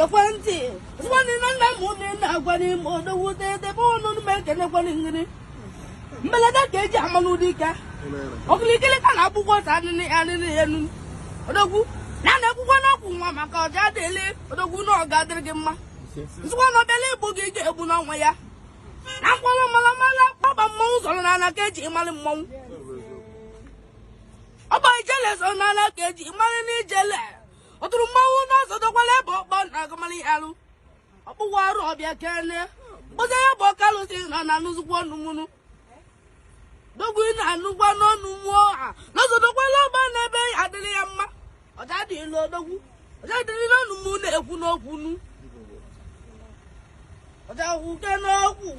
Ekwentị nwanne na nna m na-agwa n'ime odogwu debe ọnụ m ekenekwana ngịrị mmelede ka eji ama n'ụdị ike okilikili ka na-agbụkwọ ọsọ anịnị anịnị enu odogwu na na-ekwukwa n'ọkwụ nwa maka ọja adịlị odogwu na ọ ga-adịrị gị mma nzụkwa na ọbịala igbu gị ga-egbu n'ọnwa ya na mkpọrọ mara mara ọba mmọnwụ zọrọ n'ala ka eji mara mmọnwụ ọba ijele zọrọ n'ala ka eji mara n'ijele ọtụrụ mmanwụ n'ọzọ dọkwala ebe ọkpọ na agụmara ihe alụ ọkpụkpọ arụ ọbịa kene mkpụzi ya bụ ọkalụsi nọ na anụzikwa ọnụ mụnụ dogwu ị na-anụkwa n'ọnụ mmụọ ha n'ọzọdokwala ọba n'ebe ya adịrị ya mma ọja adịghịla odogwu ọja adịrị n'ọnụ mụ na-ekwu n'okwu nu ọja kwuke n'okwu.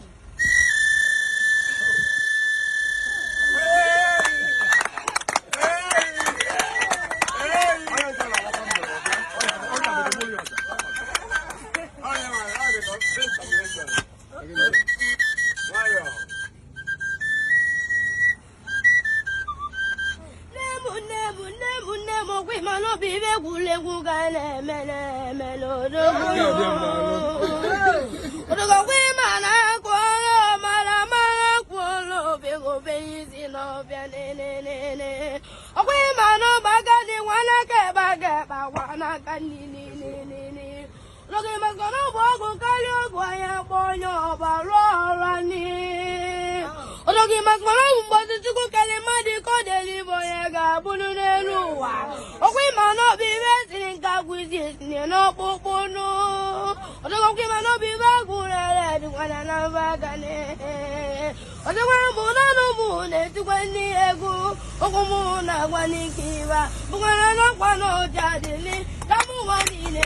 Nne m okwu ịma n'obi ibe egwuregwu ga na-eme na-eme n'odogwu odogwu ịma na-akụ ọrụ mara mara kwuola obi gobe isi n'ọbịa nenenene ọkwa ịma n'ọba agadi nwa n'aka ebe a ga-ekpe agwa n'aka nninninninni oge maka na ọ bụ ọgwụ karịa ọgwụ anya kpọ onye ọba rụọ ọrụ anyị oge maka na ọ bụ mgbozi Chukwu kere mmadụ ka ọ dịrị ibe onye ga-abụrụ n'elu ụwa ọkwa ịma na ọ bụ ibe siri nke agwụ isi etinye n'ọkpụkpụ nụ ọdọgọkwa ịma na ọ bụ ibe agwụ rere dịkwana na mba gane ọdịkwa mụ nanụ mụ na-etikwa ndị egwu okwu mụ na-agwa n'ike ịba bụkwara n'ọkwa na ụja dịlị ka mụ nwa niile.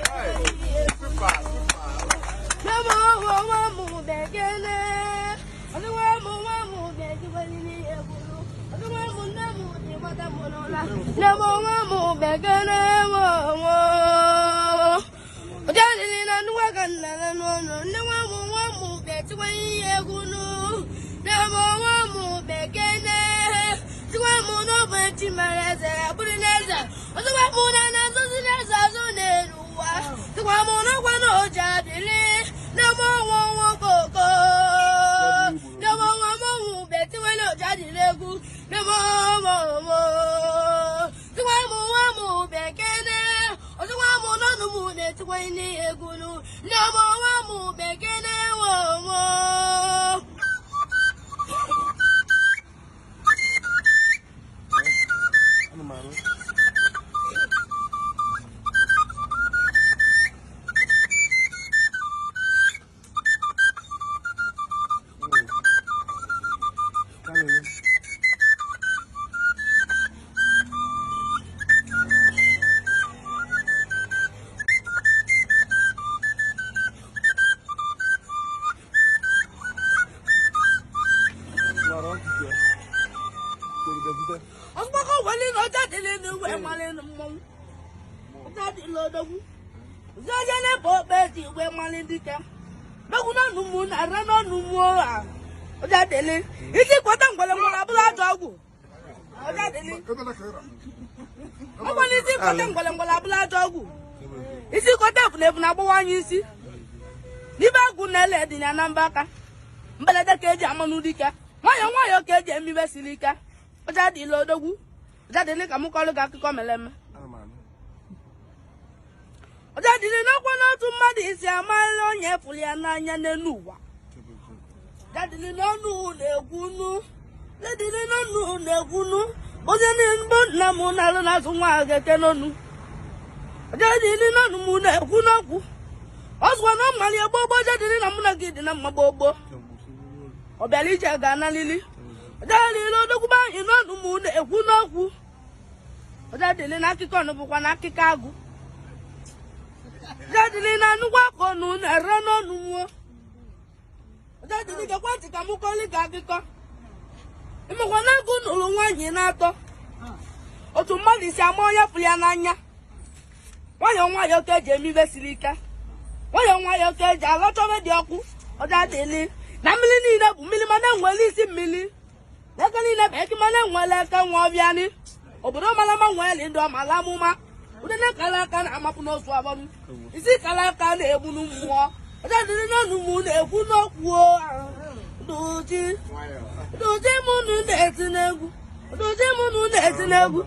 Ọgbakọ wọlé lọ jáde lẹ́nu ìwé malẹ́nu mmọnwụ jáde lọ́dọ́gwu zọjẹ́ n'ebe ọkpa eji ìwé malị dike dọgwu n'ọnụ mụ na ara n'ọnụ mụ a ọjadele iji kwata ngwere ngwere abụrụ ajọ ọgwụ ọjadele ọgwụ n'isi kwata ngwere ngwere abụrụ ajọ ọgwụ isi kwata efu na efu na-agbawa anya isi n'ibe agwụ na-ele dị ya na mba aka. Mberede ka eji amanụ dike. Nwayọọ nwayọọ ka eji eme ibe siri ike. Ọja dịla odogwu. Ọja dịla ka m kọrọ gị akụkọ mere eme. Ọja dịrị n'ọkwa n'otu mmadụ isi amarịla onye fụrụ ya n'anya n'elu ụwa. Ọja dịrị n'ọnụ na-ekwunu. Ọja dịrị n'ọnụ na-ekwunu. Onye mbụ nna m na-alụ n'azụ nwa ga-eke n'ọnụ. Ọja dịrị n'ọnụ m na-ekwu n'okwu. Ọ zụkwa na mmali gboo gboo. Ọja dịrị na mụ na gị dị na mma gboo gboo. Ọ bịara ije ga-analili. Ọja dịrị odokwuba anyị n'ọnụ m na-ekwu n'okwu. Ọja dịrị na akụkọ nụ bụkwa na akụkọ agụ. Ọja dịrị na nnukwu akụ ọnụ na-ere n'ọnụ nwuo. Ọja dịrị gekwa ntị ka m kọọlị gị akụkọ. Ịmakwa na agụ nụrụ nwaanyị na-atọ. Otu mmadụ si ama onye fụrụ ya n'anya. Nwayọọ nwayọọ ka eji eme ibe siri ike. Nwayọọ nwayọọ ka eji alọchọbe dị ọkụ. Ọja dịrị na mmiri niile bụ mmiri mana enwere isi mmiri. Eke niile bụ eke mana enwere eke nwa ọbịanị. Obodo mara mma nwere ndị ọmala amụma. Udene kara aka na-amapụ n'otu abọm. Isi kara aka na-egbunu mmụọ. Ọja dịrị n'ọnụ m na-ekwu n'okwu. Duji duji mụ nụ na-eti n'egwu. Duji mụ nụ na-eti n'egwu.